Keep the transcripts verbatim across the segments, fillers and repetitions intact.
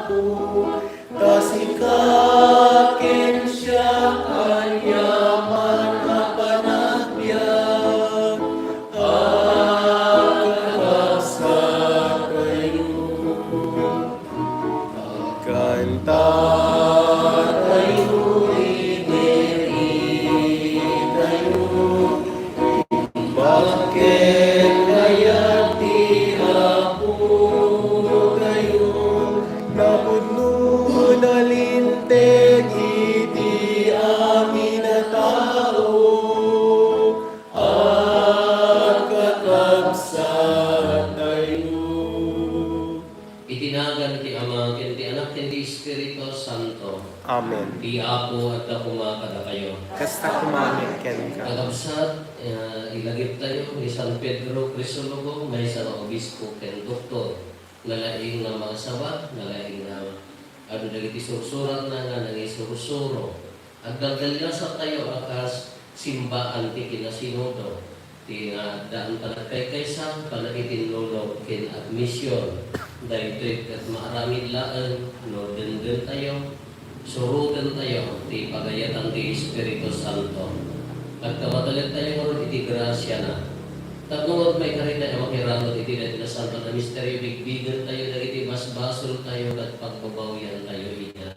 Ta sika ken siak, aniaman a panagbiag, agkakabsat tayo. Agkanta tayo, ineritayo, imbag ken ayat ti Apo tayo, napudno, nalinteg iti amin a tao, agkakabsat tayo. Iti nagan ti Ama, ken ti Anak, ken ti Espiritu Santo. Amen. Ti Apo adda koma kadakayo. Kasta koma met kenka. Kakabsat, eh, ilagiptayo ni San Pedro Crisologo, maysa nga obispo ken doktor. Nalaing nga mangasaba, nalaing nga adu dagiti sursuratna nga nangisursuro. Agdagdaliasatayo a kas simbaan ti kinasinodo, ti nga addaan panagkaykaysa, panakitinnulog, ken admision. Daytoy ket maaramid laeng no dengdengtayo, surotentayo ti pagayatan ti Espiritu Santo. Agkamatalettayo ngarud iti grasiana. Tapno ngarud maikaritayo a makiramut iti daytoy a santo a misterio, bigbigentayo dagiti basbasoltayo ket pagbabawiantayo ida.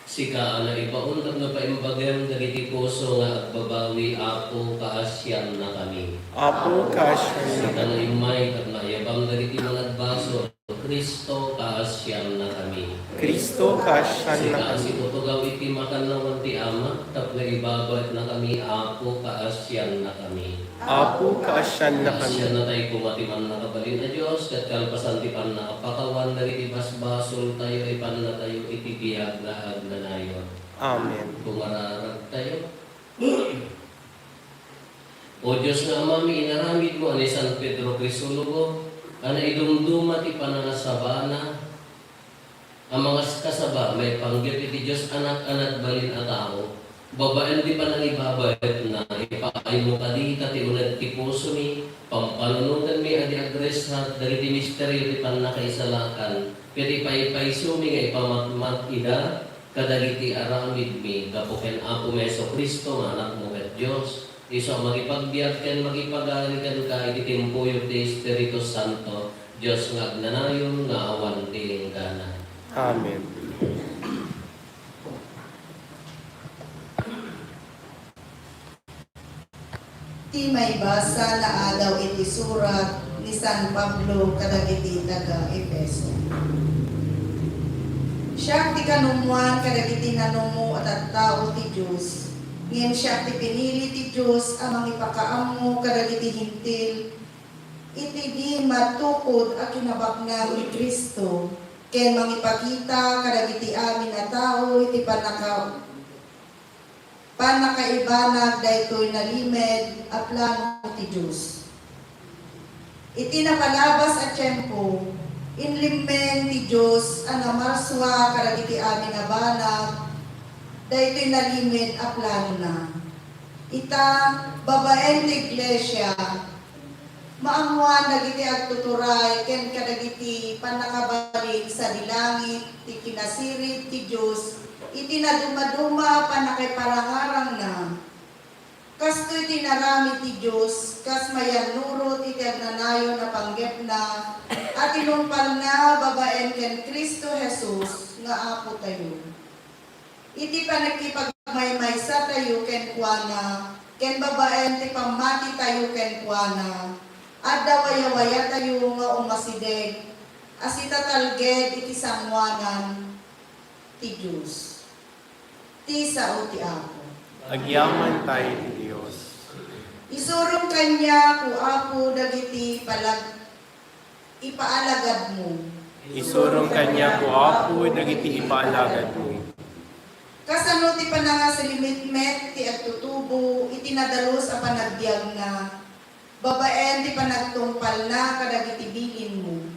Sika a naibaon tapno paimbagem dagiti puso nga agbabawi, Apo, kaasiannakami. Apo, kaasiannakami. Sika a naimmay tapno ayabam dagiti managbasol, Cristo, kaasiannakami. Cristo, kaasiannakami. Sika a situtugaw iti makannawan ti Ama tapno ibabaetnakami, Apo, kaasiannakami. Apo, kaasiannakami. Kaasiannatay koma ti Mannakabalin a Dios, ket kalpasan ti pannakapakawan dagiti basbasoltayo, ipannatayo iti biag nga agnanayon. Amen. Tumararagtayo. O Dios nga Amami, inaramidmo a ni San Pedro Crisologo a naidumduma ti panangasabana, a mangaskasaba maipanggep iti Dios Anak a nagbalin a tao, babaen ti panangibabaetna, ipaaymo kadi ta ti uneg ti pusomi, pampanunotenmi a di agresat dagiti misterio ti pannakaisalakan, ket ipaypaysomi nga ipamatmat ida kadagiti aramidmi gapu ken Apomi a Jesu-Cristo nga Anakmo ket Dios. Isu a mangipagbiag ken mangipagari kenka iti timpuyog ti Espiritu Santo, Dios nga agnanayon nga awan ti inggana. Amen. Ti maibasa nga adaw iti surat ni San Pablo kadagiti taga-Efeso. Siak ti kanummoan kadagiti nanummo a tattao ti Dios, ngem siak ti pinili ti Dios a mangipakaammo kadagiti Hentil iti di matukod a kinabaknang ni Cristo, ken mangipakita kadagiti amin a tao iti pannaka-, pannakaibanag daytoy nalimed a plano ti Dios. Iti napalabas a tiempo, inlimmen ti Dios a namarsua kadagiti amin a banag daytoy nalimed a planona. Ita, babaen ti iglesia, maammoan dagiti agtuturay ken kadagiti pannakabalin sadi langit ti kinasirib ti Dios iti nadumaduma a pannakaiparangarangna. Kastoy ti inaramid ti Dios kas mayannurot iti agnanayon a panggepna a tinumpalna babaen ken Cristo Jesus nga Apotayo. Iti pannakipagmaymaysatayo kenkuana ken babaen ti pammatitayo kenkuana, adda wayawayatayo nga umasideg a sitatalged iti sangoanan ti Dios. Ti sao ti Apo. Agyamankay ti Dios. Isurom kaniak, O Apo, dagiti palag-, ipaalagadmo. Isurom kaniak, O Apo, dagiti ipaalagadmo. Kasano ti panangasalimitmet ti agtutubo iti nadalus a panagbiagna, babaen ti panagtungpalna kadagiti bilinmo.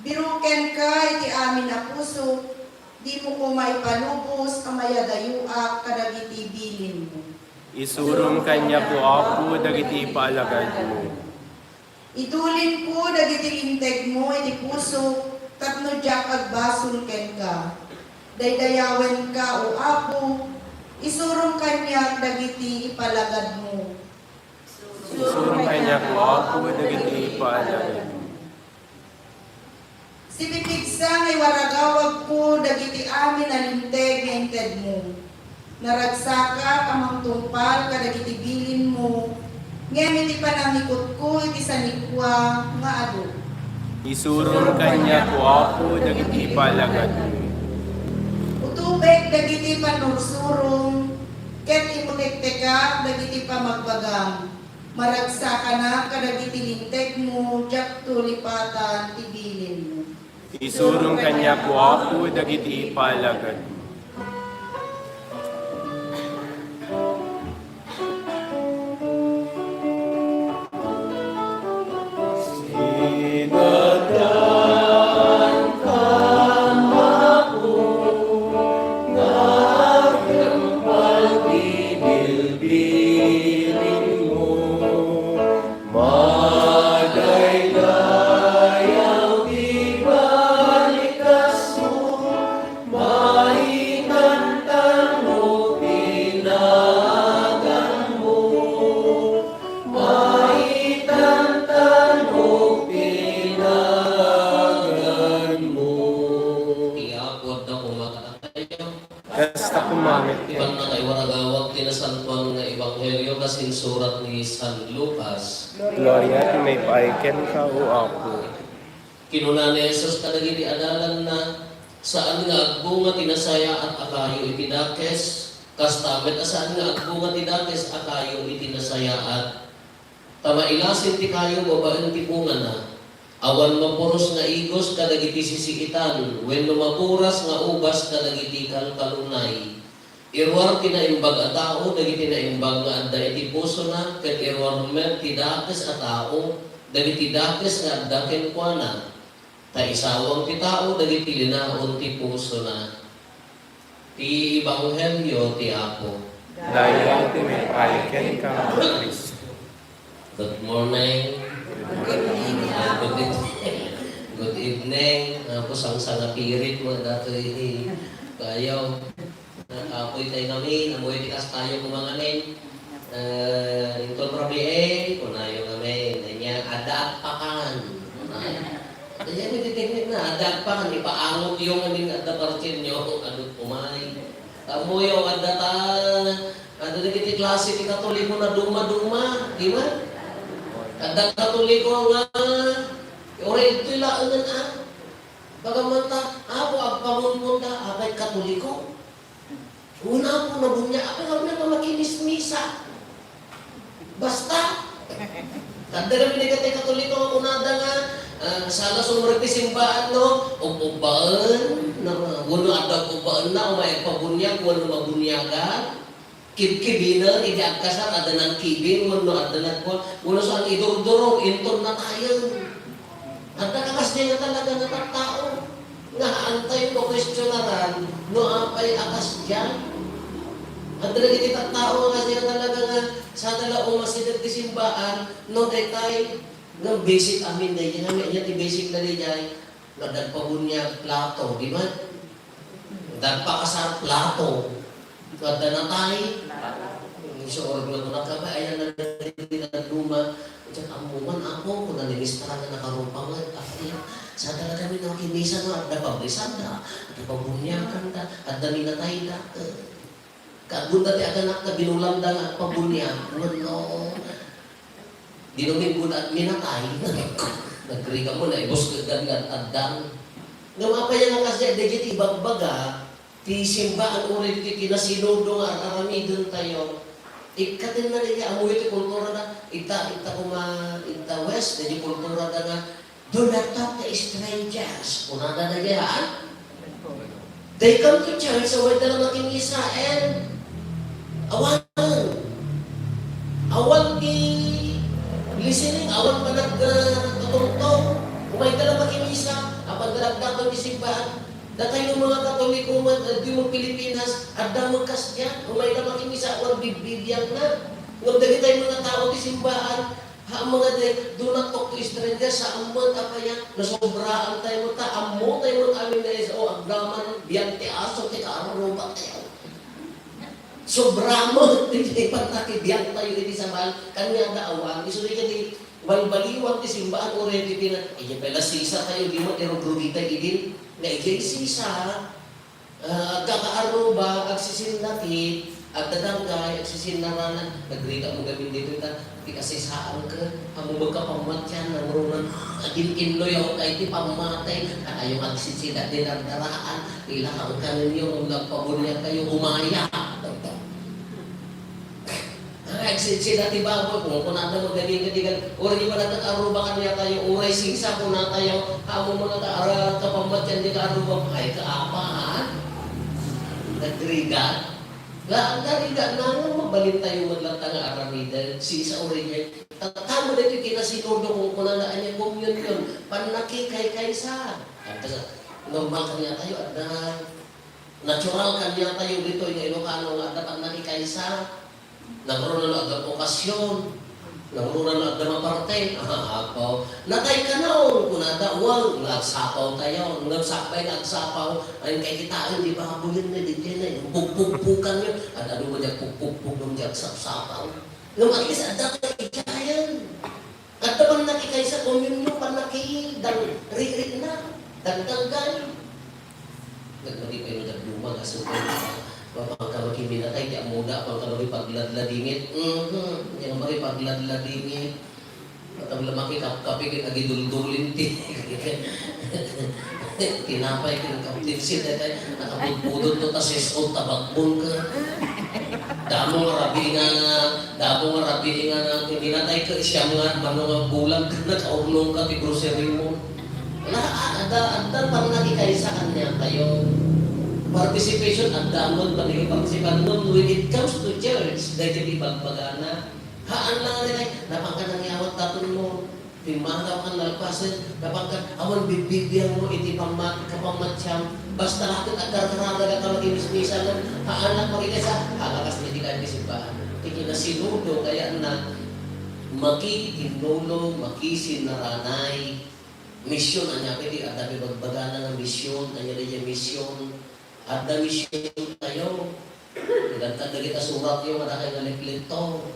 Birukenka iti amin a pusok, dimo koma ipalubos a mayadayoak kadagiti bilinmo. Isurom kaniak, O Apo, dagiti ipaalagadmo. Itulinko dagiti lintegmo iti pusok tapno diak agbasol kenka. Daydayawenka, O Apo, isurom kaniak dagiti ipalagadmo. Isurom kaniak, O Apo, dagiti ipalagadmo. Sipipigsa nga iwaragawagko dagiti amin a linteg nga intedmo. Naragsakat a mangtungpal kadagiti bilinmo, ngem iti panangikutko iti sanikua nga adu. Isurom kaniak, O Apo, dagiti ipalagadmo. Utubek dagiti pannursurom, ket imutektekak dagiti pamagbagam. Maragsakanak kadagiti lintegmo, diakto lipatan ti bilinmo. Isurom kaniak, O Apo, dagiti ipalagadmo. Sinadaan ka, Apo, nga agtungpal ti bilbilinmo. Madaydayaw ti balikasmo, maitantanmo ti naganmo, maitantanmo ti naganmo. Ti Apo adda koma kadatayo. Kasta koma met. Iban na kaiwaragawag ti nasantoan nga ebanghelio kas insurat ni San Lucas. Gloria ti maipaay kenka, O Apo. Kinuna ni Jesus kadagiti adalanna, "Saan nga agbunga ti nasayaat a kayo iti dakes, kasta met a saan nga agbunga ti dakes a kayo iti nasayaat." Ta mailasin ti kayo babaen ti bungana. Awan mapuros nga igos kadagiti sisiitan, wenno mapuras nga ubas kadagiti kalkalunay. Iruar ti naimbag a tao dagiti naimbag nga adda iti pusona, ket iruar met ti dakes a tao dagiti dakes nga adda kenkuana. Ta isawang ti tao dagiti linaon ti pusona. Ti ebanghelio ti Apo. Daydayaw ti maipaay kenka, O Cristo. Good morning. Good evening. Good evening. Apo, sangsangapirit mo datoy kayo. Kapoy tayo ngamin, ammoyo ti kastayo koma ngamin. Eh, inton rabii, kunayo ngamin, ania, adda agpakan. Kunayo. Ania, iti teknik na, adda agpakan, ipaangotyo ngamin, adda partiryo, adu, umay. Ammoyo, adda ta, adda dagiti klase ti Katoliko na duma-duma, di ba? Adda Katoliko nga, uray ditoy laengen, ah. Bagaman ta, Apo, agpamunpon ta, apay Katoliko? Una po, nabuniag, apay nga makimismisa. Basta, adda kami dagiti Katoliko nga kunada nga, ah, saan a sumrek ti simbaan, no? Ub-ubbaen, no? Wenno adda ub-ubbaenna, o maipabuniag, wenno mabuniagan. Kibkibinen, idi agkasar, adda nagkibin, wenno adda nagkuan, wenno saan idurdurong, inton natayen. Adda kakasdiay nga talaga nga tattao nga haantayo makuestionaran no apay a kasdiay. Adda dagiti tattao nga kasdiay nga talaga nga sada la umasideg ti simbaan, no, daytay, nga basic amin daydiay, nga ania ti basic na daydiay, nga adda agpabuniag plato, di ba? Adda agpakasar plato. Adda natay. Isu nga kunana, "Kabay, ayan na dagiti dadduma." Diak ammo man, Apo, kuna ni Mister nga nakarupa met. Apo, sa talaga mi nakimisa nga adda pabrisanda, adda pabuniaganda, adda minatayda. Eh, kaagunda ti aganakda, binulanda nga agpabuniag. Wenno, Di no minggunat minatay. Nagrigat mo, naibuskegan nga addang. Ngem apay nga kasdiay dagiti ibagbaga ti simbaan uray ditoy kinasinodo nga ar-aramidentayo. Ikkatenna dagiti ammoyo ti kulturada. Ita, ita koma, ita West, dagiti kulturada nga, "Do not talk to strangers." Kunada dagiti, ha? They come to church, so wala la makimisa, and awan. Awan ti listening, awan panag-, ah, tutungtong. Umayda la makimisa, apan daragdagan ti simbaan. Datayo mga Katoliko man, ah, di mo Pilipinas, adda mo kasdiay, umayda makimisa, awan bibbibiangna. Ngem dagitay mga tao ti simbaan, Ha, mga de, do not talk to strangers, saan met, apay a, nasobraan tayo met, ta, ammo tayo met amin nga S O, agraman, biag ti aso, ti kaarruba tayo. Sobra met, ti, ti pagtakibiag tayo, iti sabal, kanya daawan, isu di kadi, balbaliwan ti simbaan, uray ti pina, iya pala sisa tayo, di met, irugrugi tayo, idin, nga ijay sisa, Ah, agkakaarruba, agsisinnatit, agdadanggay, agsisinnaranay, nagrika mo gamin ditoy ta, ti kasisaanka, ammom ka pammatyan, nangruna, agin-innoy ako kay ti pammatay, katayo agsisinat ti dardaraan, ila ka, kanenyo, kung nagpabuniag kayo, umaya. Ah, agsinsina ti baboy, kung kunada mo, dagiti tigan, uray di pala nag-aruba kaniatayo, uray sisa kunatayo, amo mga ka-, ara-, kapamatian di kaaruba, ay, kaapahan. Nagrigat. La, ang karigat na, nga mabalin tayo man lang nga aramiden, sisa uray niya. Tatamo na ito kinasinudo kung kunana, anya komunyon, pannakikaykaysa. Ang kasa-, normal kaniatayo, adda, natural kaniatayo ditoy nga Ilocano nga adda pannakikaysa. Nangruna no adda okasyon, nangruna no adda maparte, ah, apo. Natay ka na, o, kunada, uwang, nga agsapaw tayo, ngem sakbay nga agsapaw, ay kay kitaen di baboyen na, di, di, na, pugpugpukan niyo, at ano mo niya, pugpugpug, ngem di agsapsapaw. Ngem at least, adda ka idiayen. Adda pannakikaysa, komunyon, pannakidang-, ri-, ri-, na, dagdaggan. Nagmati pay no dadduma, nga sumpa, mapangka makiminatay, ti ammoda, pangka makipagladladingit. Mhm, yang makipagladladingit. Matag la makikapkapi, ket agiduldulin ti. Tinapay ken kaptipsi, daytoy, nakapudpudot to, ta sesot, ta bagbon ka. Damo nga rabii nga, damo nga rabii nga, na, minatay ka, siyam nga, mano nga bulan ka, nakaurnong ka, ti grocery mo. Wala, adda, adda pannakikaysa kaniatayo. Participation, adda mo, pannakipagsipan, no, when it comes to church, daytoy ti bagbagana. Haan lang, ay, napangka nangyawat daton mo. Pimmanaw kan nalpasen, napangka, awan bibbibiang mo iti pammat-, kapamatiam. Basta laket agkarkararag a kamakimsmisan, haan lang makikaysa, haan lang kas iti kayo ti simbaan. Ti kinasinudo, kayatna, makitinnulo, makisinaranay. Mision, ania pay ti adda ti bagbagana nga mision, ania diay mision? Adda mision tayo. Ilantan dagita suratyo nga dakay nga liplitto.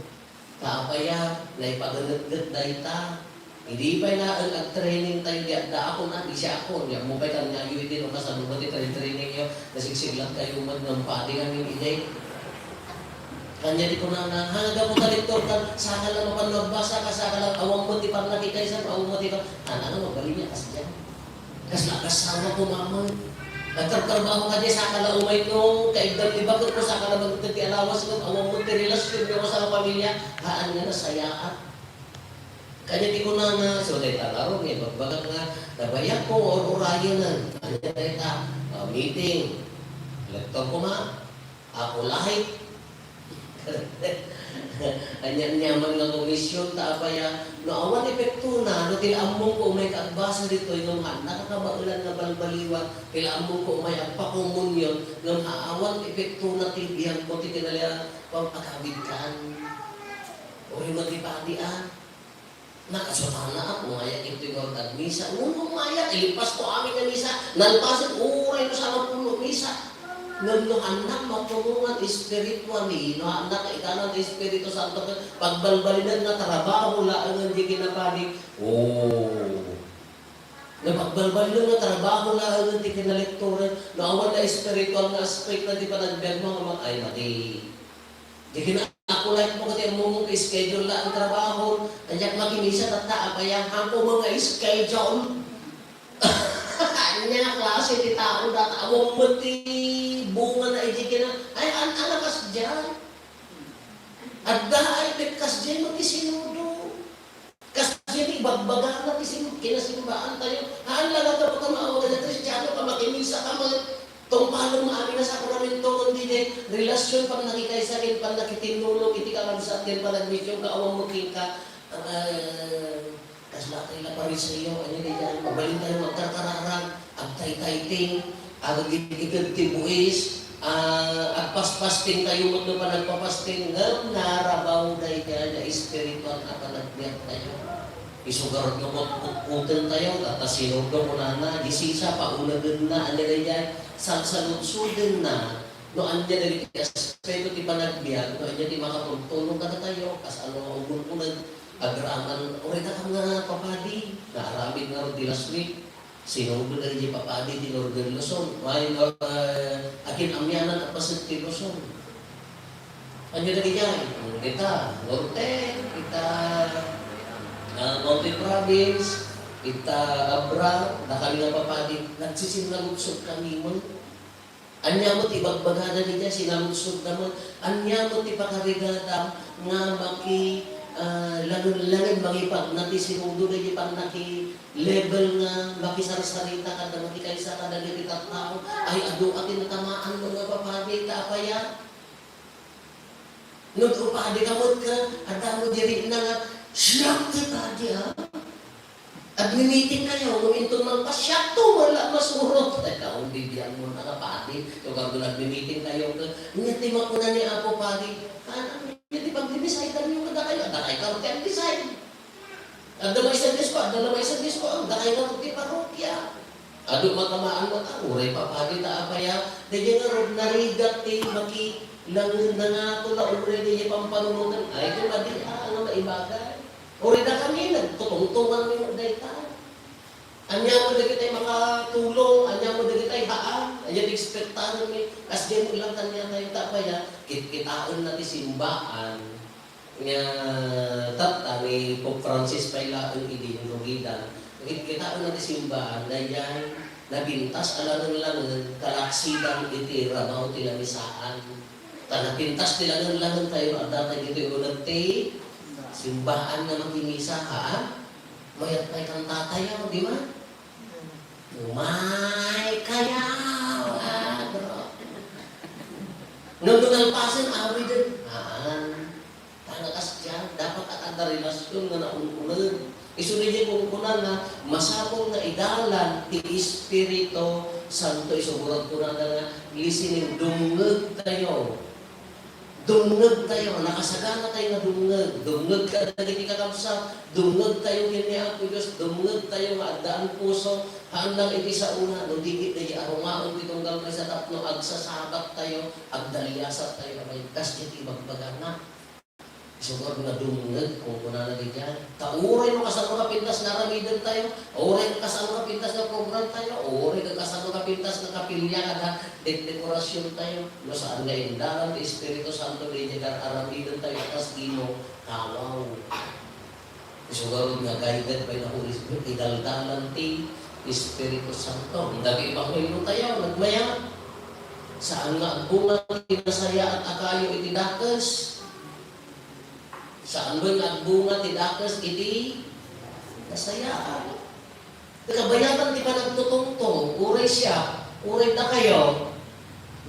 Ta apay a, naipaganetget dayta. Idi pay laeng agtraining tayo, di adda ako na, di siya ako. Di mo pay kaniayo iti no kasano ba ti training yo, nasigsiglat kayo man, ngem padi kami idiay. Kanya di kunana, ha, gapu ta lektor ka, saka la mapan magbasa ka, saka la, awan mo ti pannakikaysa, awan mo ti pa-, anak, ano, bali niya, kasi dyan. Kasla, kasama ko, mama. Nagtratrabaho ka dyan, saka la umay no, kaigdam ni bakit ko, saka la magtag ti alawas ko, awan mo ti relasyon niyo sa pamilya, haan nga nasayaat. Kanya di kunana, so, dayta nga ron, eh, bagbagak nga, nabayag ko, or-orayan na. Kanya dayta, ah, meeting. Lektor ko, ma. Ako lahi. Ania-ania man nga komisyon, ta apay a, no awan epektona, no ti la ammom ko umay ka agbasa ditoy, ngem haan ka kabaelan nga balbaliwan, ti la ammom ko umay agpakomunyon, ngem haan epektona ti biag ko ti kinala-, pag-, agawid kan. Uray man ti padi a. Nakasutana a, umayak iti nga agmisa. Ngem umayak, ilipas ko amin nga misa. Nalpasen, uray no sangapulo misa. Ngem no annak mapuno nga espiritually, no annak ikanan ti Espiritu Santo, ket pagbalbalinan nga trabaho laengen ti kinapadi. Oh. No pagbalbalinan nga trabaho laengen ti kinalektoran, no awan la espiritual nga aspek na ti panagbiag mo, nga mat-, ay, madi. Di kina-, ako life mo, kati mo mong schedule la ang trabaho. Anyak makimisa, tata, apay a, ako mga schedule. Anya nga klase ti tao, data, awang mo ti bunga na iji kina-, ay, an-, anak kas dyan. Adda ay, ket kas dyan mo ti sinudo. Kasdiay ti ibagbagana ti sim-, kinasimbaan tayo. Haan la nga tapno maawagan a Kristiano ka, makimisa ka met, tungpalen mo amin a sakramento, kundi diay relasyon, pannakikaysa ken pannakitinnulong iti kakabsat ken panagmision ka, awan mo kenka, ah, kasla tayo la Fariseo, ania diay, mabalin tayo agkarkararag, agtaytayting, agigigid ti buis, Ah, agpaspasting tayo met no panagpapasting, ngem narabaw dayta nga espirituan a panagbiag tayo. Isugar no kutkutenyo, ta sino do kunana, di sisa, paulagenna, ania daydiay, salsaludsodenna, no ania dagiti aspeto ti panagbiag, no ania ti makatultulong kadatayo, kas ano nga umun-uneg, agraman, uray dakam nga papadi, naaramid ngarud ti last week. Sino dagiti papadi ti Northern Luzon? May, uh, akin-amianan a paset ti Luzon. Ania dagiti ay? Ita, Norte, ita, ah, Mountain Province, ita, Abra, dakami nga papadi, nagsisinnaludsod kami mo. Ania met ti ibagbagada dita, sinaludsodda met, ania met ti pakaridada nga maki, ah, langen-langen mangipagna ti sinudo dagiti pannaki-level nga makisarsarita kada makikaysa kadagiti tattao? Ay, adu a ti natamaan no nga papadi ta apaya? No, no padi ka met ka, adda mo diri na nga, "Siak ti padi, ah." Agmi-meeting kayo, no inton mangpasiak to, wala masurot. Teka, kung bibiyan mo na ka, padi. Yung kang nagmi-meeting kayo, ka, "Nya ti makuna ni Apo Padi." Ah, nya ti pagdi-decide-an yo kadakayo, adda kayo ti ag-decide. Adda maysa Dios ko, adda maysa Dios ko, adda kayo ti parokya. Adu makamaan mo ta, uray papadi ta apaya. Dagiti ngarud, narigat ti maki, lang, nangato la uray dagiti pampanunotan. Ay, kung madi, ah, nga maibagay. Uray dakami, nagtutungtungan mi dayta. Ania mo dagiti makatulong, ania mo dagiti haan, ania ti ekspektaran mi, kas di mo lang kaniatayo ta apaya, kitkitaenna ti simbaan. Nga tatta ni Pope Francis pay laeng idi inrugidan, kitkitaenna ti simbaan, daydiay napintas a langen-langen kalaksidan iti rabaw ti lamisaan. Ta napintas ti langen-langen tayo, adda tayo ditoy uneg ti simbaan nga makimisa, haan? Mayat pay kantatayo, di ba? Umay kayaw, ah, bro. Ngem no nalpasen, awiden. Haan. Tanga kasdiay, dapat a adda relasyon nga naun-uneg. Isu daydiay kunkunana, masapul nga idalan ti Espiritu Santo. Isu ngarud kunada nga, listening, dumngeg tayo. Dumngeg tayo, nakasagana tayo nga dumngeg. Dumngeg kadagiti kakabsat, dumngeg tayo ken ni Apo Dios, dumngeg tayo nga addaan puso, haan lang iti saona, no di ket daydi a rungaon ti tunggal maysa tapno agsasabat tayo, agdaliasat tayo, amay, kas iti ibagbagana. Sukad nga dumngeg, kunkunana daydiay. Ta uray no kasano nga pintas nga aramiden tayo, uray no kasano nga pintas nga program tayo, uray no kasano nga pintas nga kapilya kada dekdekorasyon tayo, no saan nga indalan ti Espiritu Santo, daydiay nga aramiden tayo, kas di mo kawaw. Isu ngarud nga guided by the Holy Spirit, idaldalan ti Espiritu Santo. Dagiti pangulo tayo, nagmayat. Saan nga agbunga ti nasayaat a kayo iti dakes. Saan nga agbunga ti dakes iti nasayaat. Kabayatan ti panagtutungtong, uray siak, uray dakayo.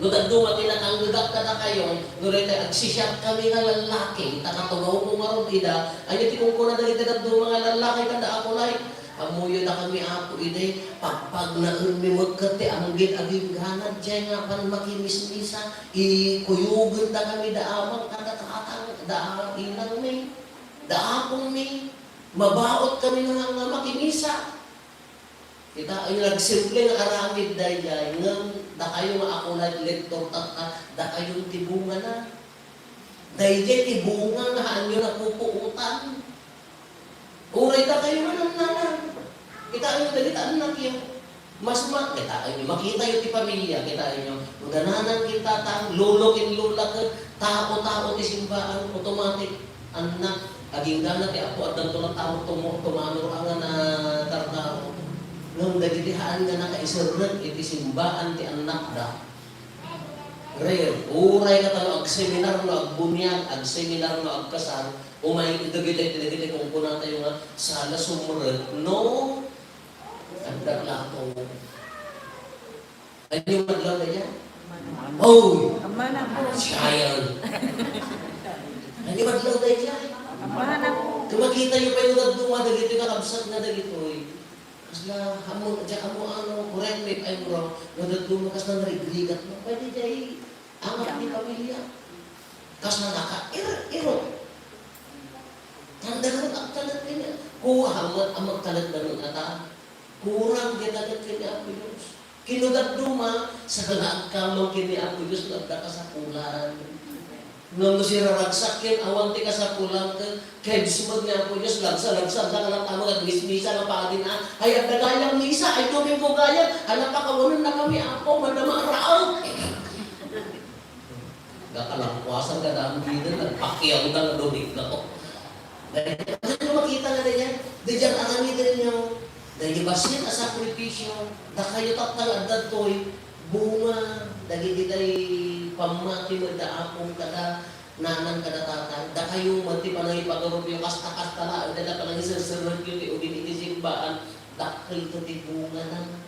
No dadduma ti nakanggegak kadakayo, no daytoy agsisiak kami nga lallaki, ta katugawko ngarud ida, ania ti kunkuna dagiti dadduma nga lallaki kada Apo Nay? Ammoyo dakami, Apo, idi pagpagnaenmi met ket ti anggid a ginggana, diay nga pan makimismisa, ikuyogen dakami da amang kada tatang, da inangmi, da apongmi, mabaot kami nga, nga makimisa. Kita, yung nagsimple nga aramid daydiay, ngem dakayo nga Apo Nay lector tatta, dakayo ti bungana. Daydiay ti bunga nga haanyo napupuotan. Uray dakayo nga nannanang. Kitaenyo dagiti annakyo. Mas ma-, kitaenyo, makitayo ti pamilya, kitaenyo. No nananang ken tatang, lolo ken lola ket tao-tao ti simbaan, automatic. Annak, agingga ti Apo, addanto la tao tumo-, tumanor a nga natartaro. Ngem dagiti haan nga nakaiserrek iti simbaan ti annakda. Rare. Uray nga ta no agseminar, no agbuniag, agseminar, no agkasar, umay dagiti, dagiti kunkunatayo nga sala sumrek, no? Agdaklako. Ania madlaw daydiay? Oh! Ammana po. Siayan. Ania madlaw daydiay? Ammana po. Kung makitayo pay no dadduma dagitoy kakabsat nga dagitoy. Kasla, amo, diak ammo ano, correct me if I'm wrong, no dadduma kasla narigrigat mo. Pwede diay, Anak ni pamilya. Kasla nakair-irot. Tanda nga agtalek kaniak. Kuha, ang, ang magtalek na nun ata. Kurang di talek ken ni Apo Dios. Kino dadduma, saka nga agkamang ken ni Apo Dios, nga adda kasapulan. Ngem no siraragsak ken awan ti kasapulan, ken, ken sumag ni Apo Dios, lagsa, lagsa, lagsa, nga nagmismisa nga padi na, ay, adda gayam misa, ay, Domingo gayam, ay, napakawanan na kami, Apo, madama raot. Nakalangkuasan ka daan dito, nagpakiyaw na nga Domingo. Dahil, ano makita nga daydiay? Daydiay aramiden niyo, daydiay bassit a sakripisio, dakayo tatta nga adda ditoy, bunga, dagiti tay pammati met da Apong kada nanang kada tatang, dakayo met ti panangipagarupyo, kasta-kasta laeng, dayta panangiserserekyo ti ubing iti simbaan, dakkel ket ti bungana.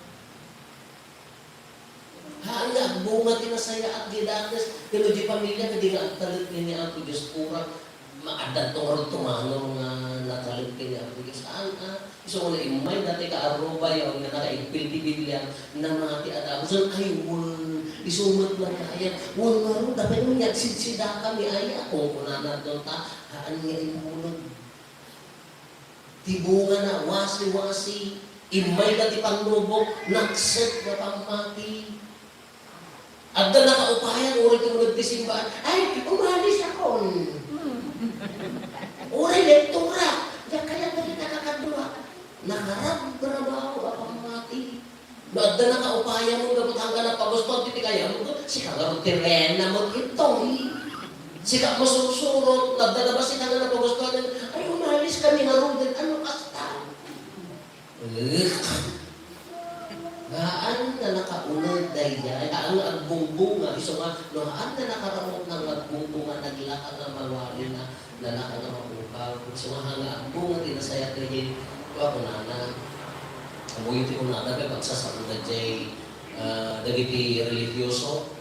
Haan nga agbunga ti nasayaat, di dakes, ken no di pamilya, ket di nga agtalek ken ni Apo Dios, kurang, maaddanto ngarud tumano nga natalek ken ni Apo Dios. Haan, a, isu nga immay dati ka arrubayo nga nakaigpil ti Biblia, namati a tao, saan, ay, wen, isu met nga kayat, wen ngarud, dapay nga agsidsida kami, ay, a, kunkunana ta, haan nga immulod. Ti bungana, wasi-wasi, immay dati pannubok, nakset nga pammati. Adda nakaupayan, uray tumulog ti simbaan, "Ay, umalis akon." Uray lektura, diak kayat dagiti kakadua. Nakarabrabaw a pammati. No adda nakaupayam nga butang ka na pagustuhan ti kayam, sika nga ti reyna mo ditoy. Sika masursurot, no adda na ba sika nga napagustuhan, "Ay, umalis kami ngaruden." Ano kasta? Eh. Haan nga nakauneg daydiay, haan nga agbungbunga, isu nga, no haan nga nakaramutna nga agbungbunga, naglaka nga mawali na, Nalaka nga mapukaw. So, nga, nga, nga, ti nasayat dagiti, kua, kunana. Amoy ti kunana, ket pagsasao dagiti, ah, dagiti religioso.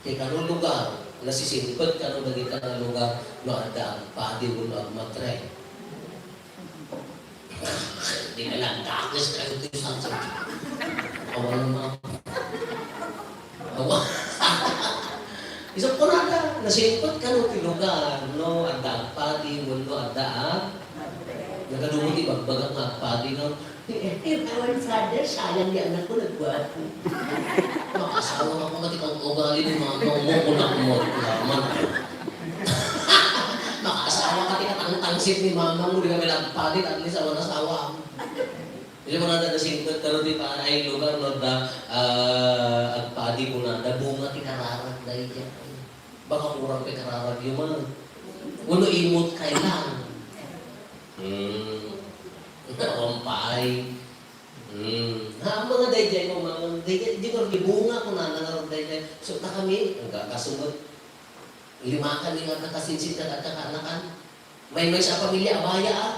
Ti kano lugar, nasisimpet kano dagita nga lugar, no adda agpadi wenno agmatre. Di ka nagdakes kayo ti santo. Awan mo. Awan. Isu kunada, nasingpet kano ti lugar, no? Adda agpadi, wenno adda ag-, nagadumo ti bagbagak nga agpadi, no? Eh, eh, awan, Father, sayang di anak ko, nagguapo. Makaasawa ka pa, pati kang ugali ni mama mo, kunak mo, laman. Makaasawa ka, ti katangtangsit ni mama mo, di kami nagpadi, at least awan asawa mo. Isu kunada, nasingpet kano ti panay lugar, no, da, ah, agpadi kunada, bunga ti kararag daydiay. Baka kurang ti kararag yu man. Wenno imot kay lang. Hmm. Awan pay. Hmm. Ha, mga daydiay mo, mga daydiay, di ko, di bunga kunana nga daydiay. So, ta kami, ang kakasugot. Lima kami nga kakasinsit nga nagkakaanakan. Maymaysa a pamilya, abaya, a.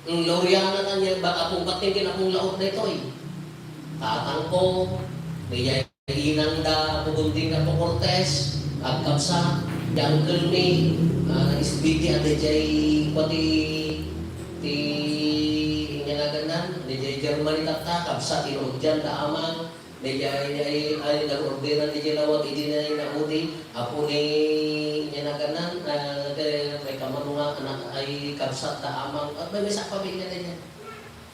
Ang Loriana kaniak, ba, apong Bating ken apong Laot daytoy. Tatangko, daydiay inangda, Apo Gunting, Apo Cortez, agkabsat, ti uncle mi, ah, S B T, a daydiay, pati, ti, inyanagannan, daydiay Germany tatta, kabsat, inudian da Amang, Daydiay, ay, ay, nag-orderan daydiay lawag, idi na inaudi, apo ni, inyanagannan, ah, te, may kamano nga anak, ay, kabsat da Amang, at maymaysa a pamilya daydiay.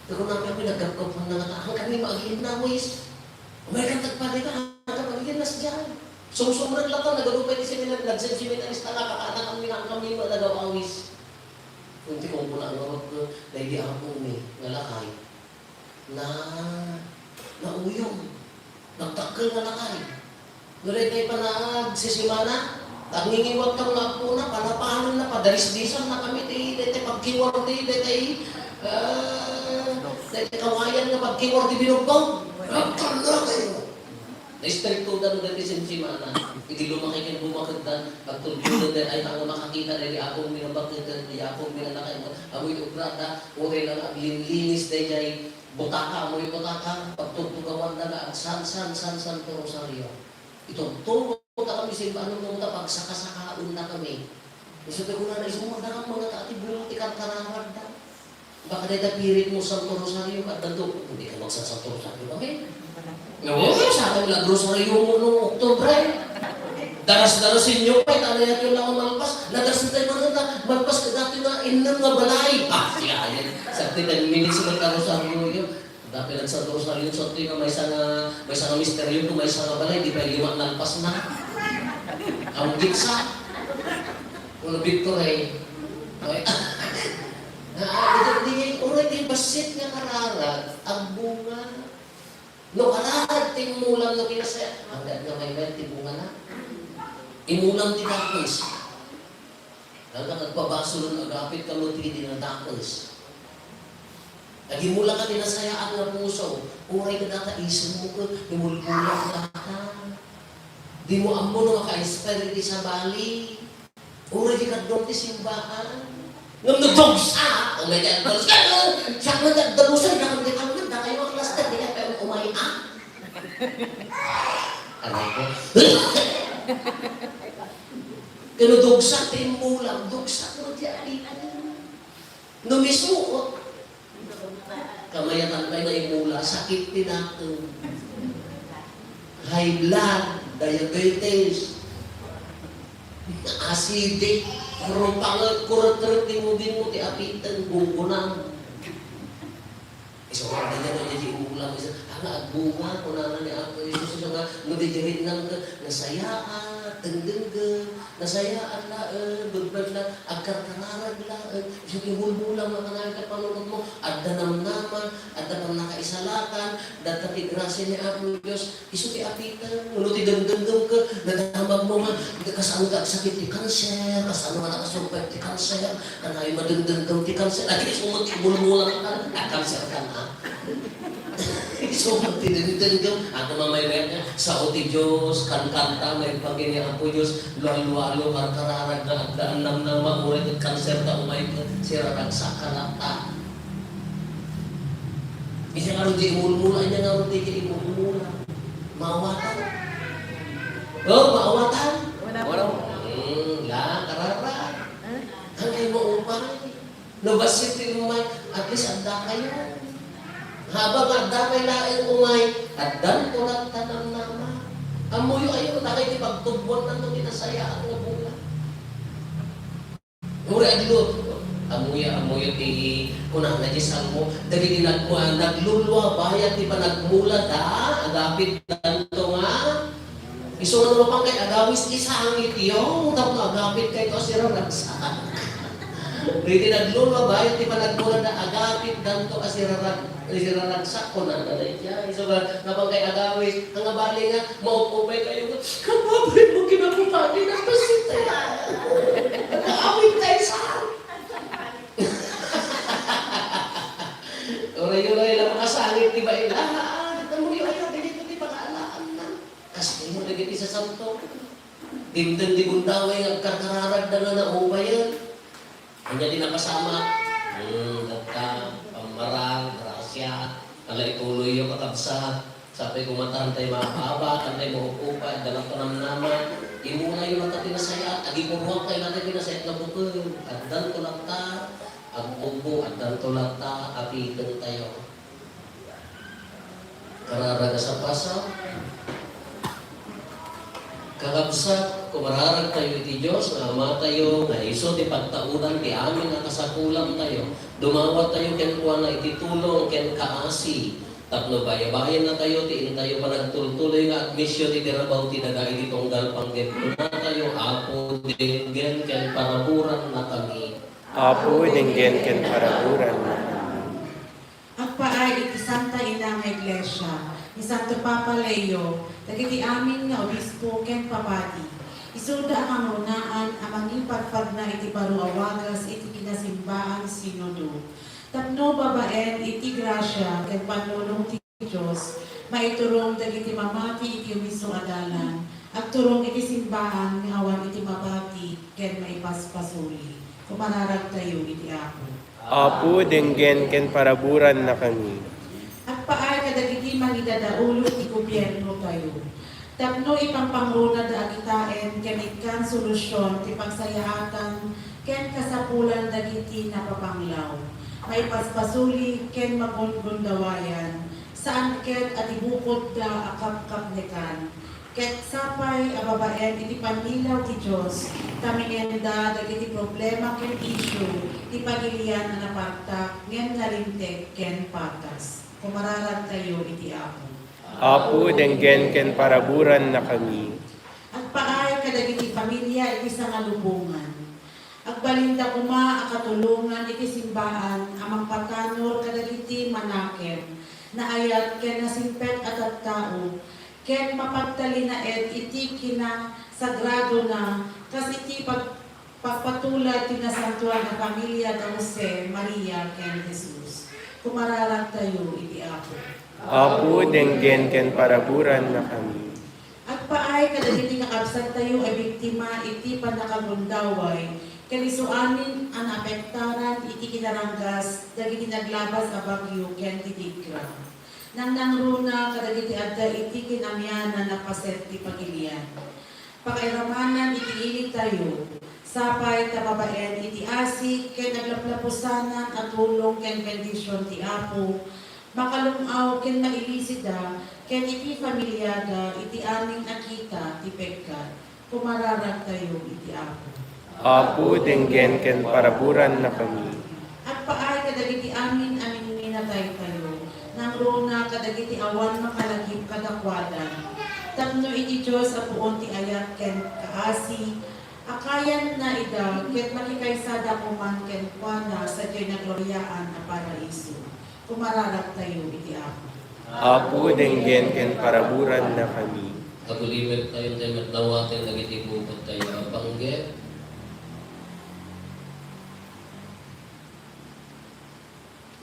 Pero namin kami, nagkapkap na nga, "Haan kami maagiinnawis." May katagpadi ka, haan ka maagiinna sadiay. Sumsumrek latta, nagarupay ti seminar, nagseminarista nga, kakaanakan mi nga kami, nagawawis. Kunti kong kuna nga, daydi apo mi, nga lakay. Na, nauyong. Nagdakkel nga lakay. No daytoy panaagsisimana, nagngingiwat kami nga agpuna, panapanen na, padarisdisan na kami ti, daytoy pagkiwar ti, daytoy, ah, daytoy kawayan nga pagkiwar ti binugbog. Nagkalla kayo. Naistriktoda no daytoy simsimana. Idi lumakay ken bumaketda, agtultuloy da, ay, tanga makakita daydi apong mi nga bakneten, daydi apong mi nga nakaibot. Amoy obrada, uray lang aglinlinis daydiay butaka, amoy butaka, pagtugtugawanda nga agsansan, sansan ti rosaryo. Itugtugawda kami simbahan, no, ta pagsakasakaenda kami. Isu ti kunana, isu nga daan, mga ta, ti bunga ti karkararagda. Baka dayta pirit mo Santo Rosario, addanto, "Hindi ka magsasanto Rosario kami." No, sa akin la Rosario mo no Oktubre. Daras-darasin nyo pa, itala yun lang ang malpas. Nadarsin tayo mga na, malpas ka dati na, innem nga balay. Ah, siya, yan. Sa ten minutes mo ka Rosario yun. Dati lang sa Rosario, so ito yung may isang, ah, may isang misteryo, kung may isang balay, di ba yung lima nalpas na? Ang gitsa. Uno Victor eh. Okay. Ah, ito, di, already basit nga kararag, agbunga. No, kararag, ti imulam no kinasaya. Hanggang nga may may, ti bunga na. Imulam ti dakes. Hanggang agpabasol, agapit ka mo, ti di na dakes. Nagimula ka, ti nasayaan nga puso. Uray ka data, isip mo ko, imulbulak data. Di mo ammo no maka-inspire iti sabali. Uray di kadua ti simbaan. Ngem no dugsa, oh my God, dugsa, oh, siak man dagdagusan, dakam di kami, dakayo ang cluster, di kayo umay, ah? Aray ko. Kano dugsa, ti imulam, dugsa, no, di alikon. No misuot, kamayatan pay nga imula, sakit ti dakem. High blood, diabetes, acidic, rupanget, kuretrek ti mudin mo, ti apiten, gunggunam. Isu nga, di na, di, di, imulam, isu, "Ah, nga agbunga," kunana ni Apo Jesus, isu nga, no, di, di, rin lang ka, nasayaan, dengdenggen, nasayaan laeng, begbeg la, agkarkararag laeng, isu ti mulmulam nga kanayon ket panunot mo, adda namnama, adda pannakaisalakan, adda ti grasia ni Apo Dios, isu ti apiten, no ti dengdenggen ka, nadamag mo nga, kasano nga agsakit ti kanser, kasano nga nakasurvive ti kanser, kanayon madengdenggen ti kanser, at isu mo ti mulmulam ka, ah, kanser ka na. Isu mo ti dengdenggen, at mamay nga, sao ti Dios, kankanta, may pagini Apo Dios, lualualo, karkararag nga adda, namnama, uray ket kanser ta, umay ket, siraragsak ka latta. Isu nga run di imulmula, isu nga run di imulmula. Maawatan? Oh, maawatan? Wala po. Hmm, la, kararag. Ang ay maupay. No, bassit ti umay, at least adda kayo. Habang adda pay laeng umay, addan ko lang tanam nama. Amuyo ayo, nakay ti pagtubuan ng mga kinasayaan nga bunga. Uray aglut. Amuya, amuyo ti kunana ti Salmo, dagiti nagkua-, nagluluabaya ti panagmula da, agapit danto nga. Isu nga no mapan kay agawis ti sangit yo, tapno agapit kay to a siraragsak. Dagiti nagluluabaya ti panagmula da, agapit danto a sirarag-, siraragsak, kunana daydiay. Isu nga, mapan kay agawis, ang abali nga, maup-upay kayo nga, "Kapapay mo kinapupadi na pasita." Nakaawit tayo sa Uray-uray lang makasangit ti baila. Ah, kita mo yun, ay, dagiti ti pangaalaan na. Kasi mo dagiti sasanto. Dimdem ti gundaway nga agkarkararag da nga naupayan. Anya di napasama? Hmm, dagta, pammarang, grasya. Ala, ituloy yung kakabsat. Sapay kung matan tay maababa, tan tay maup-upay, adda lang panamnama, imunayo latta ti nasayaat, agipuruak tayo latta ti nasayaat nga bukel, addanto latta, agpugbo, addanto latta, apiten tayo. Kararag a sapasao, kakabsat, kumararag tayo iti Dios nga Ama tayo, nga isu ti pagtaudan ti amin a kasapulan tayo. Dumawat tayo kenkuana iti tulong ken kaasi. Tapno bayabayan na tayo ti intayo panagtultuloy nga agmisyon iti rabaw ti daga iti tunggal panggepna tayo, Apo, denggen ken paraburan na kami. Apo, denggen ken paraburan na kami. Agpaay iti Santa Ina nga Iglesia, ni Santo Papa Leo, dagiti amin nga obispo ken papadi, isuda a kangrunaan a mangipagpagna iti baro a wagas iti kinasimbaan sinodo. Tapno babaen iti grasia ken pannunong ti Dios, maiturong dagiti mamati iti huicio a dalan, agturong iti simbaan nga awan iti mabati ken maipaspasuli. Kumararagtayo iti Apo. Apo, denggen ken paraburan na kami. Agpaay kadagiti mangidadaulog ti gobierno tayo. Tapno ipangpangruna da agitaen ken ikkan solusion ti pagsayaatan ken kasapulan dagiti napapanglaw. Maipaspasuli ken magungundawayan, saan ket a di bukodda a kapkapnekan. Ket sapay a babaen iti pannilaw ti Dios, ta mingenda dagiti problema ken issue ti pagilian a napartak ngem nalinteg ken patas. Kumararagtayo iti Apo. Apo, denggen ken paraburannakami. Agpaay kadagiti familia iti sangalubongan. Agbalinda koma a katulongan iti simbaan a mangpatanor kadagiti manakem, naayat ken nasingpet a tattao, ken mapagtalinaed iti kinasagradona kas iti pag-, pagpatulad ti nasantoan a familia da Jose, Maria, ken Jesus. Kumararagtayo iti Apo. Apo, denggen ken paraburannakami. Agpaay kadagiti kakabsattayo a biktima iti pannakagundaway ken isu amin a naapektaran iti kinaranggas dagiti naglabas a bagyo ken ti digra. Nangnangruna kadagiti adda iti kinamianan a paset ti pagilian. Pakairamanan iti ilitayo, sapay ta babaen iti asik ken aglaplapusanan a tulong ken bendision ti Apo, makalum-aw ken mailisida ken iti familiada iti amin a kita ti pekkat. Kumararagtayo iti Apo. Apo, denggen ken paraburannakami. Agpaay kadagiti amin a minminataytayo, nangruna kadagiti awan makalagip kadakuada. Tapno iti Dios a puon ti ayat ken kaasi, akayanna ida ket makikaysada koman kenkuana sadiay nagloriaan a paraiso. Kumararagtayo iti Apo. Apo, denggen ken paraburannakami. Agulimettayo tay met dawaten dagiti bukodtayo a panggep.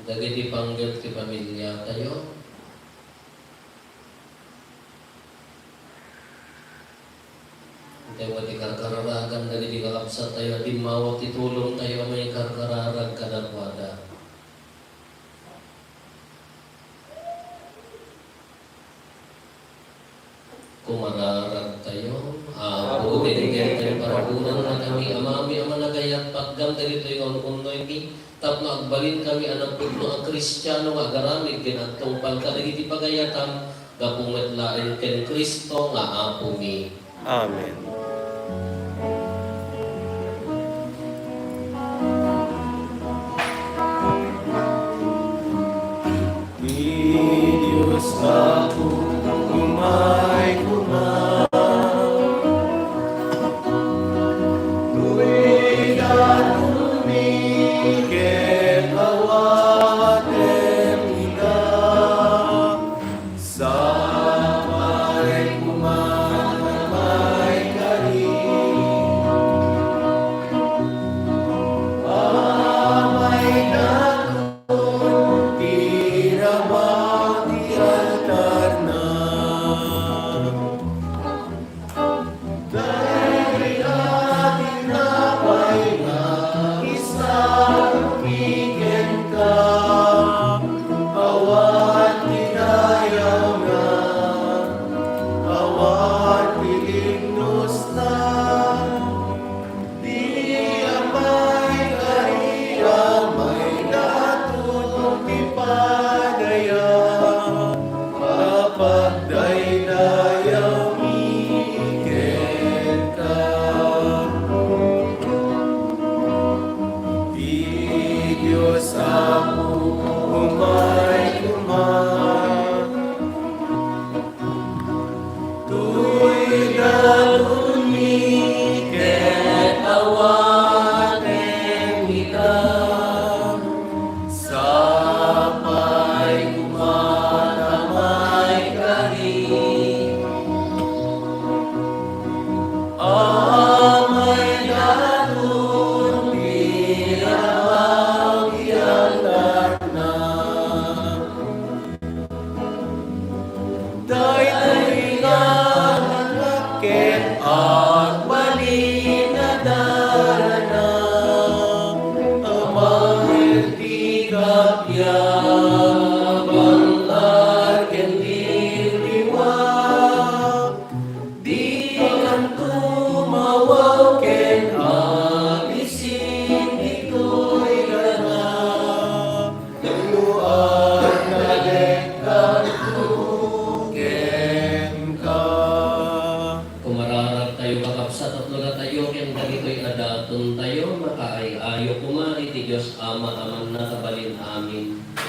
Dagiti panggep ti familiatayo. Intay met ti karkararagan dagiti kakabsattayo a dimmawa ti tulongtayo a maikarkararag kadakuada. Kumararagtayo, Apo, denggen ken paraburannakami, Amami a managayat, patgam dagitoy nga un-unnoymi, tapno agbalinkami a napudno a Kristiano nga agaramid ken agtungpal kadagiti pagayatam, gapu met laeng ken Cristo nga Apomi. Amen. Ti Dios Apo, umay koma. Ruy datomi ket awatem ida. Sapay koma nga maikari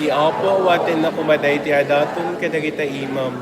Apo, awatenna koma daytoy a daton kadagita imam,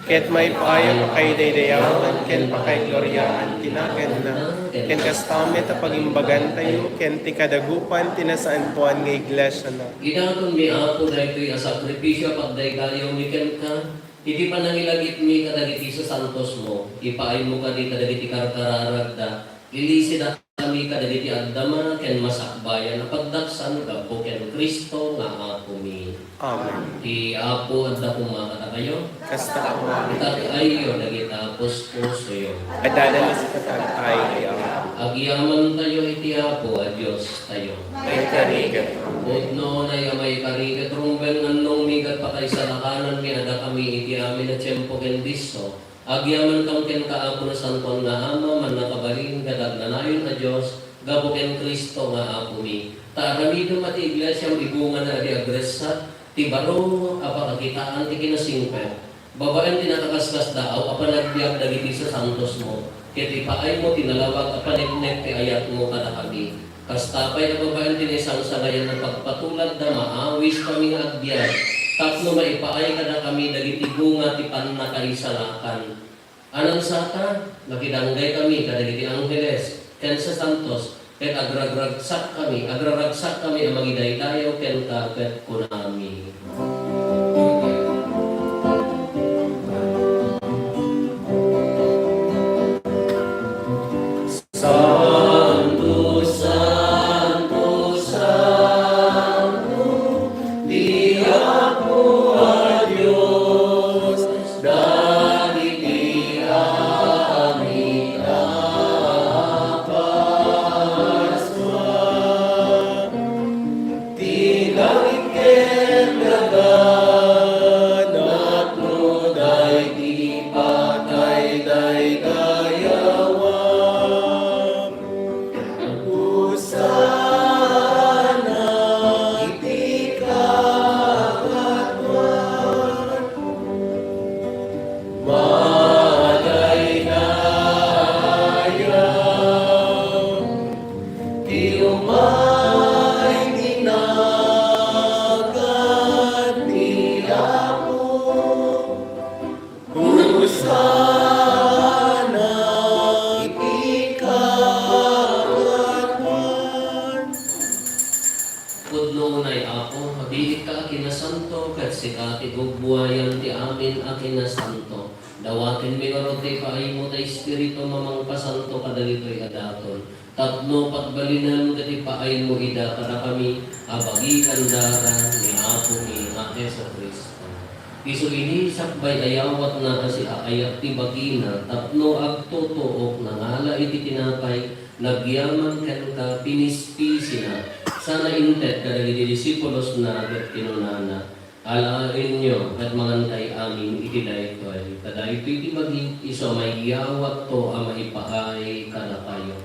ket maipaay a pakaidaydayawan ken pakaigloriaan ti naganna, ken kasta met a pagimbagantayo ken ti kadagupan ti nasantoan nga iglesiana. Idatonmi, Apo, daytoy a sakripisio a pagdaydayawmi kenka, iti panangilagipmi kadagiti sasantosmo, ipaaymo kadi kadagiti karkararagda, ilisida kami kadagiti agdama ken masakbayan a pagdaksan gapu ken Cristo nga Apomi. Amen. Ti Apo adda koma kadakayo. Kasta koma. Itag-ayyo dagita puspusoyo. Adda met iti itag-ay ti Apo. Agyamantayo iti Apo a Diostayo. Maikari ket rumbeng. Pudno unay a maikari ket rumbeng, annongmi ket pakaisalakanan a dakami iti amin a tiempo ken disso. Agyamankam kenka, Apo, Nasantoan nga Ama, Mannakabalin ket Agnanayon a Dios, gapu ken Cristo nga Apomi. Ta aramidem a ti iglesiam ibungana a di agressat, ti baro a pakakitaan ti kinasingpet. Babaen ti nakaskasdaaw a panagbiag dagiti sasantosmo, ket ipaaymo ti nalawag a paneknek ti ayatmo kadakami. Kasta pay a babaen ti naisangsangayan a pagpatulagda, maawis kami nga agbiag tapno maipaay kadakami dagiti bunga ti pannakaisalakan. Anansata, makidanggay kami kadagiti angheles ken sasantos, ket agraragsak kami, agraragsak kami a mangidaydayaw kenka ket kunami. Santo, Santo, Santo, ti Apo a Dios, dagiti amin a Pasua. Ti langit ken daga, napnoda iti pakaidaydayawan. Hosanna iti kangatoan. Madaydayaw ti umay ti nagan ti Apo. Hosanna iti kangatoan. Pudno unay, Apo, abiitka a kinasanto, ket sika ti gugbuayan ti amin a kinasanto. Dawatenmi ngarud ti ipaaymo ti Espiritum a mangpasanto kadagitoy a daton, tapno pagbalinem ket ipaaymo ida kadakami a bagian dara ni Apomi a Jesu-Cristo. Isu idi sakbay a yawatna a siaayat ti bagina tapno agtutuok, nangala iti tinapay, nagyaman kenka, pinispisina, sana inted kadagiti disipulosna ket kinunana, Alaenyo ket mangankay amin iti daytoy, ta daytoy ti bagik isu a mayawatto a maipaay kadakayo.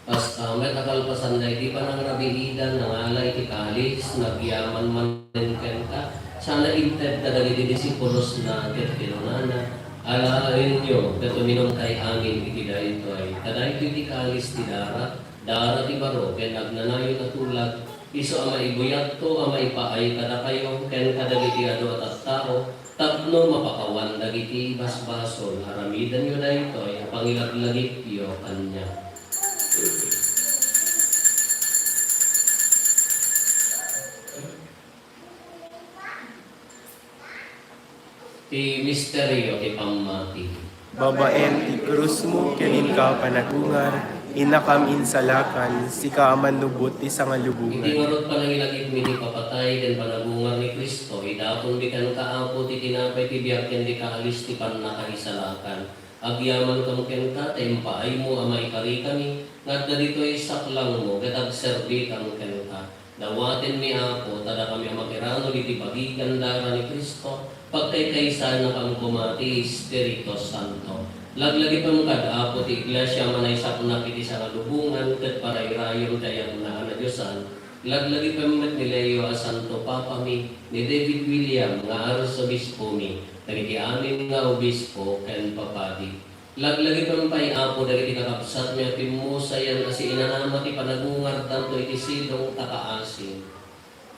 Kasta met a kalpasan daydi panangrabiidan, nangala iti kalis, nagyaman manen kenka, sana inted kadagiti disipulosna ket kinunana, Alaenyo ket uminumkay amin iti daytoy, ta daytoy ti kalis ti dara, dara ti baro ken agnanayon a tulag, isu a maibuyatto a maipaay kadakayo ken kadagiti adu a tattao, tapno mapakawan dagiti basbasol. Aramidenyo daytoy a pangilaglagipyo kaniak. Ti misterio ti pammati. Babaen ti krusmo ken inka a panagungar, innakam insalakan, sika a mannubot ti sangalubongan. Iti ngarud panangilagipmi ti papatay ken panagungar ni Cristo, idatonmi kenka, Apo, ti tinapay ti biag ken ti kalis ti pannakaisalakan. Agyamankam kenka ta impaaymo a maikarikami nga adda ditoy saklangmo ket agserbikam kenka. Dawatenmi, Apo, ta dakami a makirano iti bagigan dara ni Cristo, pagkaykaysanakam koma ti Espiritu Santo. Laglagipem kad, Apo, ti Iglesia a manaysaknak iti sangalubongan ket parairayem ti ayatna a nadiosan. Laglagipem met ni Leo a Santo Papami, ni David William nga Arsobispomi, dagiti amin nga obispo ken papadi. Laglagipen pay, Apo, dagiti kakabsatmi a pimmusayan a siinanama ti panagungardanto iti sidong ta kaasim.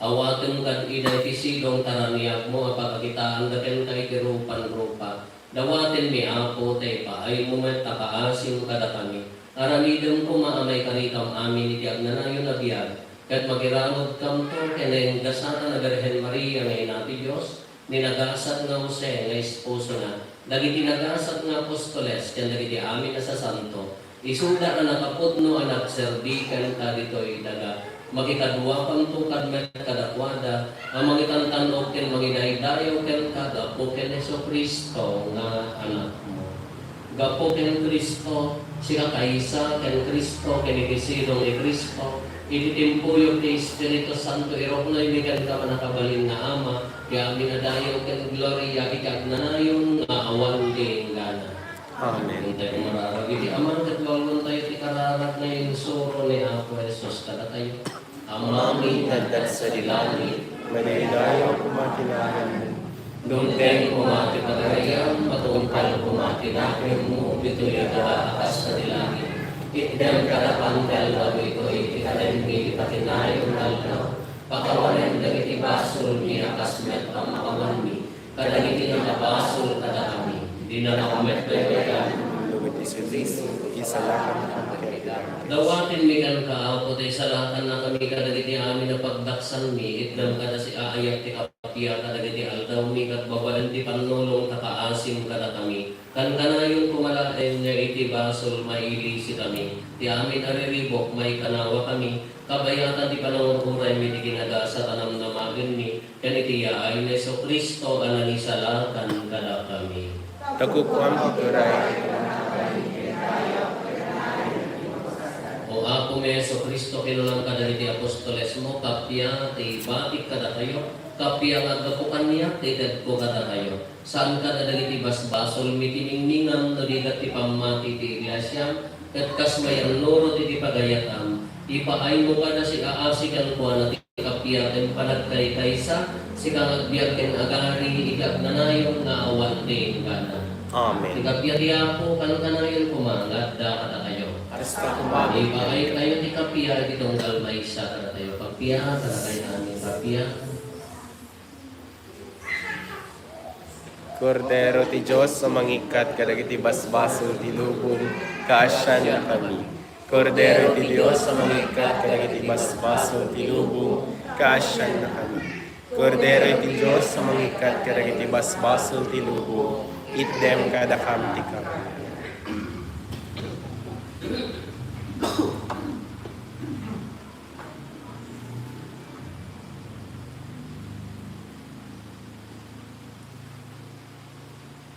Awatem kad ida iti sidong ta raniagmo a pakakitaanda kenka iti rupan-rupa. Dawatenmi, Apo, ta ipaaymo met a kaasim kadakami. Aramidem koma a maikarikam amin iti agnanayon a biag, ket makirarudkamto ken naingasatan a Birhen Maria nga Ina ti Dios, ni nagasat nga Jose nga esposona, dagiti nagasat nga apostoles, ken dagiti amin a sasanto, isuda a nakapudno a nagserbi kenka ditoy daga. Makikaduakanto kad met kadakuada a mangitantan-ok ken mangidaydayaw kenka gapu ken Jesu-Cristo nga Anakmo. Gapu ken Cristo, sika kaysa ken Cristo, ken iti sidong ni Cristo, iti timpuyog ti Espiritu Santo, iruknoymi kenka, mannakabalin nga Ama, ti amin a dayaw ken gloria iti agnanayon nga awan ti inggana. Amen. Intayo mararag iti Ama ket luangontayo ti kararag nga insuro ni Apo Jesus kadatayo. Amami nga adda sadi langit, madaydayaw koma ti naemmo. Dumteng koma ti pagariam, matungpal koma ti nakemmo, ditoy daga a kas sadi langit. Itdem kadakami ti aldaw ditoy, iti kadenmi ti pakinayon nga aldaw. Pakawanem dagiti basolmi a kas met pamakawanmi kadagiti nakabasol kadakami. Dina kami met baybayan. Lugat ti servicio, isalakan kami. Dawatenmi kenka, Apo, ta isalakannakami kadagiti amin a pagdaksanmi, itdem kada ti aayat ti kappia kadagiti aldawmi, ket babaen ti pannulong ta kaasim kadakami. Kankanayon koma laeng nga iti basol, mailisikami. Ti amin a riribuk, maikanawakami. Kabayatan ti panangur-uraymi ti kinagasat a namnamagenmi, ken iti yaay ni Jesu-Cristo a nangisalakan kadakami. Ta kukuam ti turay. O Apomi Jesu-Cristo, kinunam kadagiti apostolesmo, kappia ti ibatik kadatayo, kappia nga aggapu kaniak ti itedko kadatayo. Saan kadagiti basbasolmi ti ningningam no diak ti pammati ti iglesiam, ket kas mayannurot iti pagayatam, ipaaymo kada ti aasi kenkuana ti kappia ken panagkaykaysa, sika nga agbiag ken agari iti agnanayon nga awan ti inggana. Amen. Ti kappia ti Apo, kankanayon koma nga adda kadatayo. Kasta koma. Ipaaytayo ti kappia iti tunggal maysa kadatayo. Kappia, kadatayo amin, kappia. Kordero ti Dios a mangikkat kadagiti basbasol ti lubong, kaasiannakami. Kordero ti Dios a mangikkat kadagiti basbasol ti lubong, kaasiannakami. Kordero ti Dios a mangikkat kadagiti basbasol ti lubong, itdem kadakam ti kappia.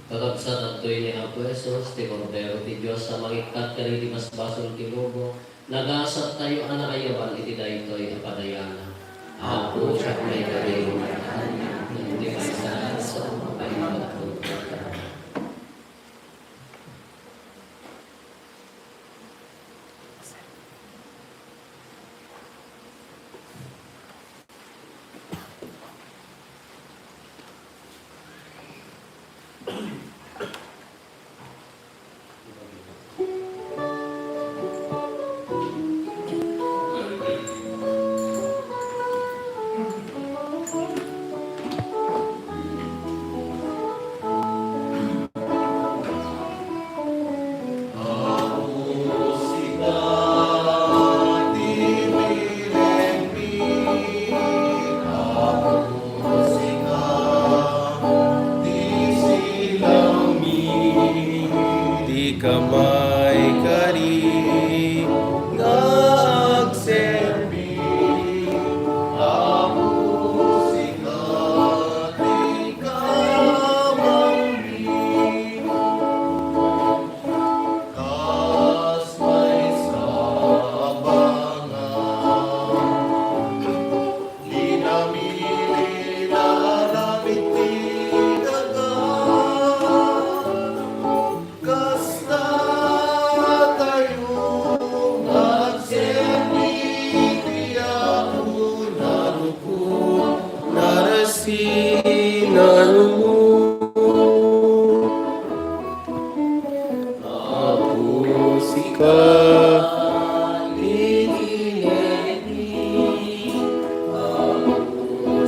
Kakabsat, adtoy ni Apo Jesus, ti Kordero ti Dios a mangikkat kadagiti basbasol ti lubong. Nagasattayo a naayaban iti daytoy a padayanan. Apo, diak maikari nga agkannak, ngem ti maisalakanmo, mapaimbagko.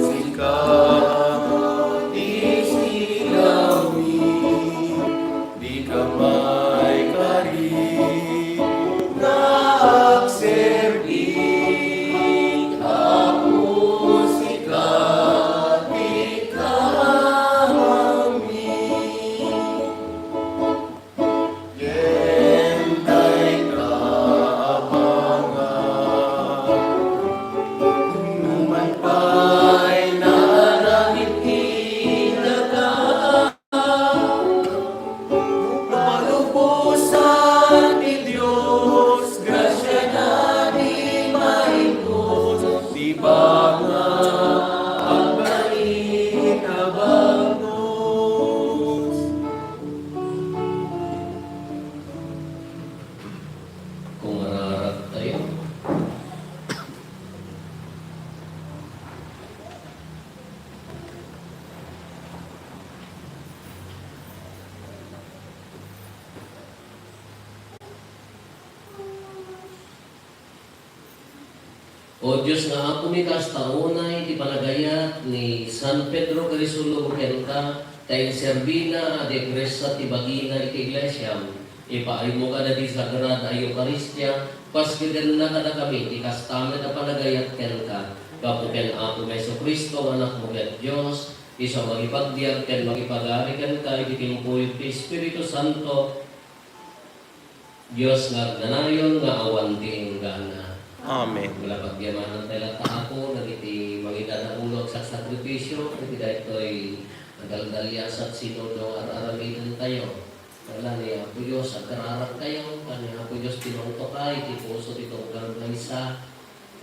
Sika ti silaw mi, dika maikari nga agserbi, Apo, sika ti kamangmi. Ken dayta a bangat, numan pay naaramid ti daga, napalubosan ti Dios, grasiana ti maimbag ti bangat, agbalin a banus. Kung mararag tayo. O Dios nga Apomi, kasta unay ti panagayat ni San Pedro Crisolog kenka, ta inserbina a di agresat ti bagina iti iglesiam. Ipaaymo kadagiti sagrada a Eukaristia, paskedenna kadakami ti kasta met a panagayat kenka. Gapu ken Apomi Jesu-Cristo nga Anakmo ket Dios, isu a mangipagbiag ken mangipagari kenka iti timpuyog ti Espiritu Santo, Dios nga agnanayon nga awan ti inggana. Amen. Malapagyamananta latta, Apo, dagiti mangidadaulog saksakripisio iti daytoy nagaldaliasat sinodo nga ar-aramidentayo. Ala ni Apo Dios, agkararagtayo, ken ni Apo Dios, tinungtoka iti puso ti tunggal maysa.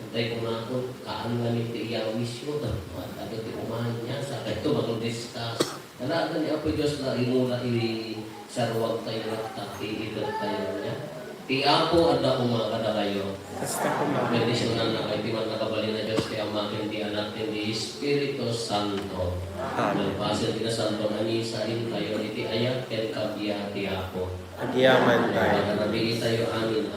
Itay kunakon, kaan ngamin ti iyawisyo, tapno adda ti umanya, sakay to mangdiskas. Ala, ni Apo Dios la imula iti saruagtayo, latta, ti itettayo, nia? Ti Apo, adda koma kadakayo. Kasta koma. Bendisyonannakayo ti mannakabalin a Dios, ti Ama, ken ti Anak, ken ti Espiritu Santo. Amen. Malpasen ti Nasanto a Misa, intayon iti ayat ken kabiit ti Apo. Agyamantayo. Pagarabii tayo amin,